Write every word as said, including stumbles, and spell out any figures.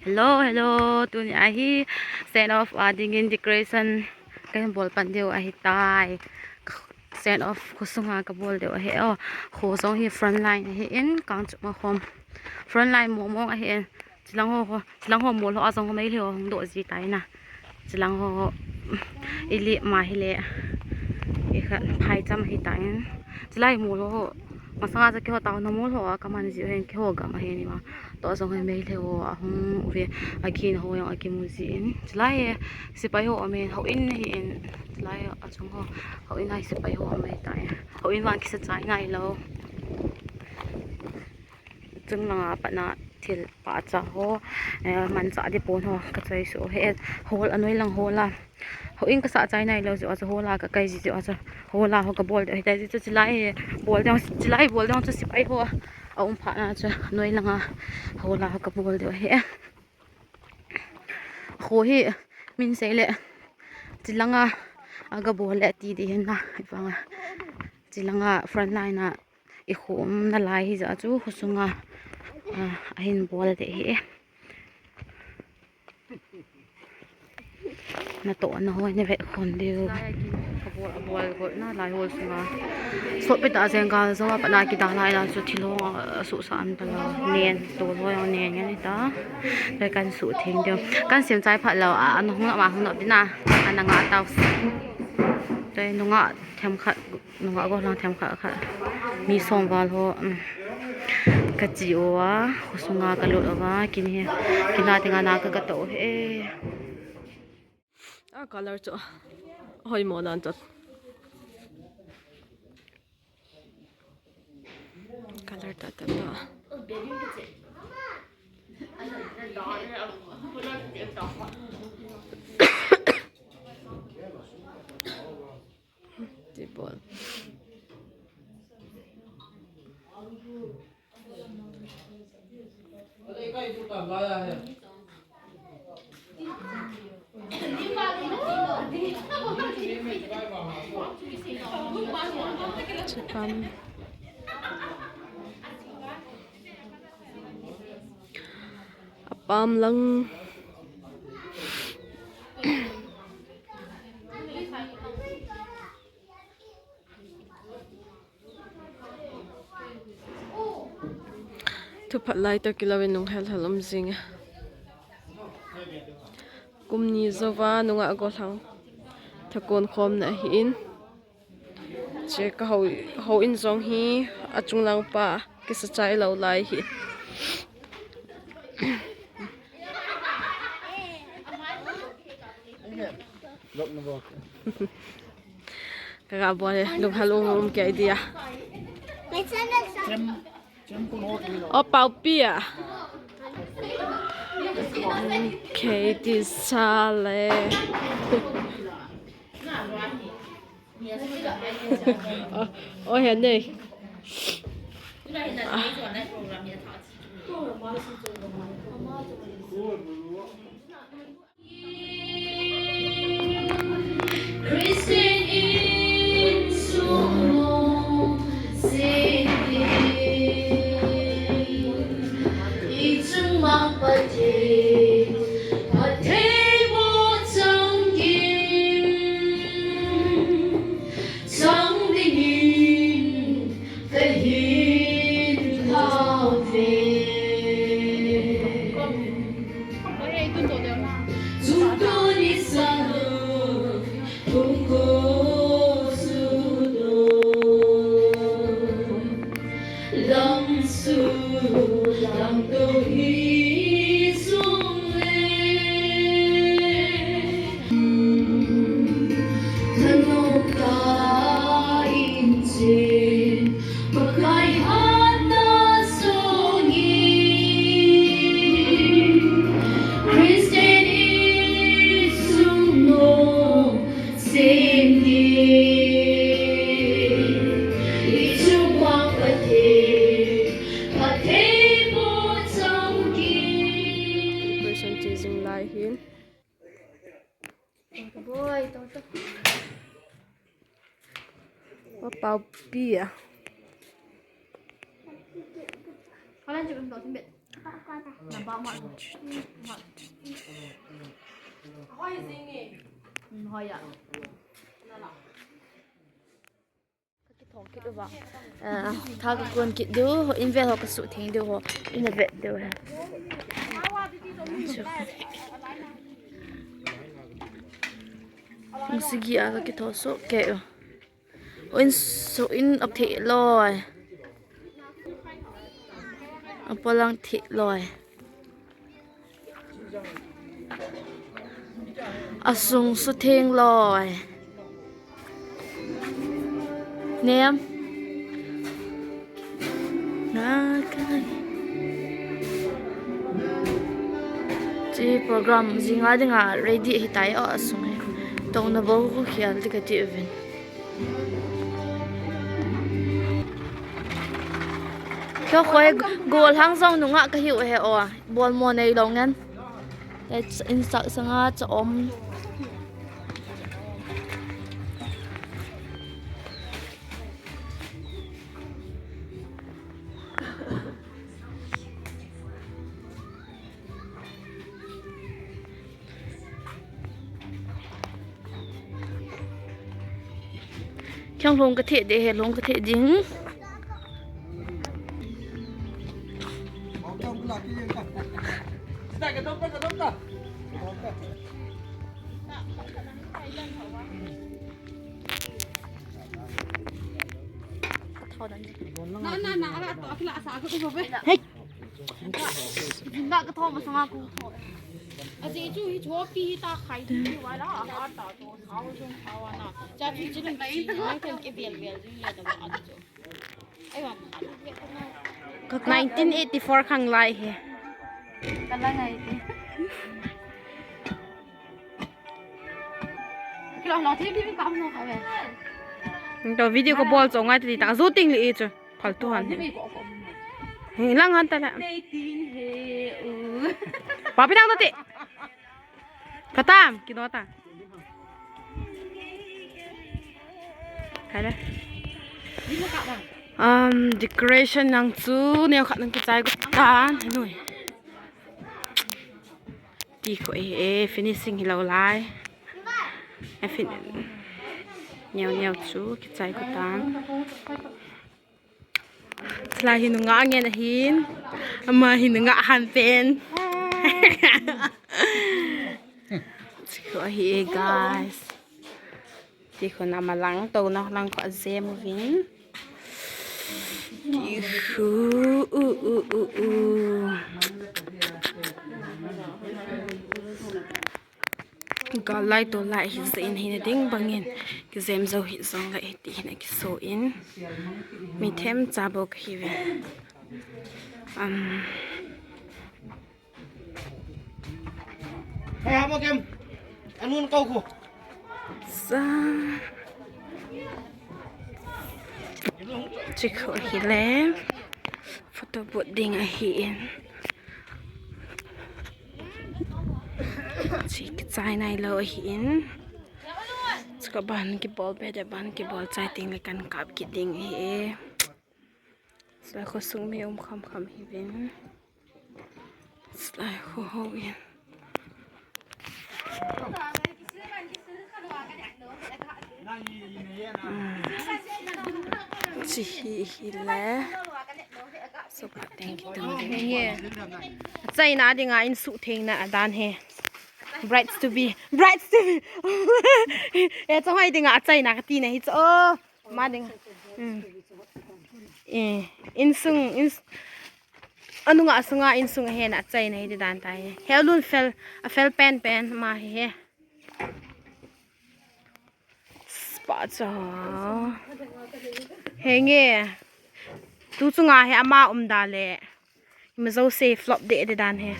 Hello, hello. Tuni ahi send off a dingin decoration kahin bol pan diu ahitai. Send off khosunga kabol diu ahi. Oh, kho jong hi front line ahin, kangchup ma khom. Front line mong mong ahin. Chilang ho, ho, chilang ho mol ho a jong ho Meitei ho hung doh ji tai na. Chilang ho, ho, ili ma hile. I khat phai cham ahitan. Chilai mol ho, ho. Masanga chu keiho tao na mol ho a kaman ji hin keiho gam ahi ni ma. To jong hi Meitei ho ahung uve, akina ho jong akimu jin. Chilai hi sepai ho amen, houin ahin. Chilai a chung ho, houin a hi sepai ho amen tai. Houin vang kisa chai nai lou. Chung langa patna thil pahcha ho, eh, manchah dipon ho kachoi suh he. Hol anoi lang hol a. Houin kasah chai nai lou jeh a chu hol a kakai ji jeh a chu hol a ho kabol diu ahitai. Jeh chu chilai hi bol diu, chilai bol diu chu sepai ho aum phat na chu noi langa hol a ho kabol diu ahi. Kho hi min sei le chilanga aga bol le ti di hin na, ivanga chilanga front line a i kho um nalai hi jeh a chu khosunga, ah, ahin bol de hi. Natoh na ho na vet khom diu. Kabol, abol, bol nalai hol sunga. Sotpi tah jeng gal jo a patna kidalai la chu thil ho, ah, suhsah an ta lou. Nen, to ho jong nen ngen ta. Toi kan suh theng diu. Kan sem chai phat lou a, an hung na ma hung na dina. An nga tau. Toi nunga themkhat. Nungah gollhang themkhat khat. Mi som val ho, um, kache uva, khosunga kalut uva, kini hi, kina tinga na ka, katoh u hi. A color chu. Hoi mo nan chu. Color ta ta ta. Table. Chapam. Apam lang. Thuphat lai toh kilou in nung hel hel um jing e. Kum ni jouva nungah gollhang thakon khomna ahin. Che ka hou, houin jong hi achung lang pa kisa chai lou lai hi. Ka ga bol e, lung hal um um kei dia. O pau pi a. Kei ti sa le. O, o he nei. Christian insung mo sing di, i chung mang pa di, pa thei mo chang di, chang di ni. Kahin thau ve. Chungto ni sanu, tungko sudo. Lamsu, lamto hi sung le. Thanop ta in chin, Pakai hatna song in, Christian insung mo sing di, i chung mang pa di, pa thei mo chang di. Person chasing lai hin. Wa pau pi a. Hoi a. Ka kithong kit uva. Ah, tha ka kon kit diu, in vel ho ka suhtheng diu ho. In a vet diu he. Hung sigi a ka kitho soh kei u. In suh in a theh loi. A polang theh loi. A sung suhtheng loi. Nem. Nga kai. Chi program jing a dinga ready ahitai o a sung hi. Touna bou khu khel ding kati uvin. Kei khoi gollhang jong nungah kahiu ahi o. Bolmo neilou ngen. Te ch-, in sak sanga cha om. Kei lhong ka theh ding, he lhong ka theh ding. Hey. Jin da ka tho masanga ka tho. A ji chu hi chopi hi ta khai ti ti wa la, a ta to sao jong sao na. Cha chu chi lung chi na kan ke bial bial jing le da wa a chu. Ai wa. Nineteen eighty-four khang lai he. Ka la ngai ti. Kilo lo thi bi ka mo ka ve. To video ka bol chong ngai ti ta. Zo ting le e chu. Phaltu han. Hi lang han ta la. Papi dang ti. Katam, kino ta. Hai le. Um, decoration nang chu neo khat nang kichai got tan. Noi. Ti kho e, e, finishing hi lo lai. E fin-, neo neo chu kichai got tan. Chulai hi nungah ngen ahin. Ama hi nungah han pen. Chikhu ahi e, guys. Chikhu na malang to na lang ko ajem uvin. Chikhu, u, u, u, u. Gal lai to lai hi jeh in hina ding bangin kijem jou hi jong lai hiti hin akiso in mi themcha bou kahi ve. Um. Hey, hamo kem. Anun kau ko. Sa. Chikhu hi le. Photo booth ding ahi in. Chi kichai nailou ahin. Chuka ban kibol be de ban kibol chai ting le kan kap kit ding ahi e. Chulai khosung mi um kham kham hi vin. Chulai kho ho in. Chi hi hi le. Sopa teng kitam ding. Achaina dinga insuhthengna adan he. Brides to be. Brides to be. E, chahoi dinga achaina kati na hi chu. Oh, ma ding. Hmm. E, insung, ins-, anunga asunga insung ahe na achaina hi ti dan tai. He alun fel, afel pen pen ma hi he. Spa cha. Henge. Tu chunga hi ama um da le. Ima jouse flop de de dan he.